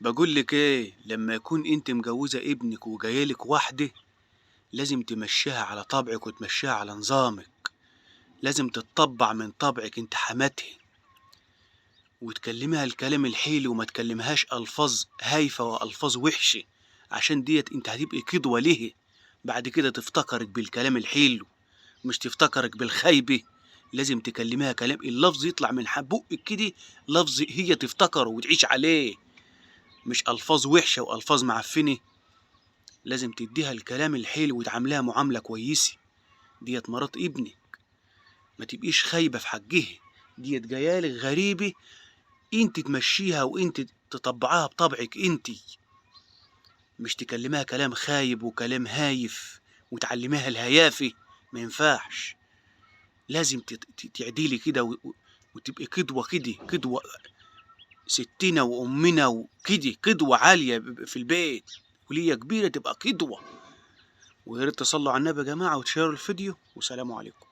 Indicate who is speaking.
Speaker 1: بقول لك ايه، لما يكون انت مجوزة ابنك وجايلك واحدة لازم تمشيها على طبعك وتمشيها على نظامك، لازم تتطبع من طبعك انت حماتها، وتكلمها الكلام الحلو وما تكلمهاش الفاظ هايفة والفاظ وحشة، عشان ديت انت هتبقي قدوة ليه بعد كده، تفتكرك بالكلام الحلو مش تفتكرك بالخايبة. لازم تكلمها كلام اللفظ يطلع من بقك كده، لفظ هي تفتكره وتعيش عليه، مش الفاظ وحشة والفاظ معفنة. لازم تديها الكلام الحلو وتعاملها معاملة كويسة. ديت مرات ابنك، ما تبقيش خايبة في حقها، ديت جايالك غريبة انت تمشيها وانت تطبعها بطبعك انت، مش تكلمها كلام خايب وكلام هايف وتعلميها الهيافة، ما ينفعش. لازم تعديلي كده وتبقي قدوة كده، قدوة ستنا وأمنا وكده، قدوة عالية في البيت، ولية كبيرة تبقى قدوة. ويا ريت تصلوا على النبي يا جماعة وتشيروا الفيديو، وسلام عليكم.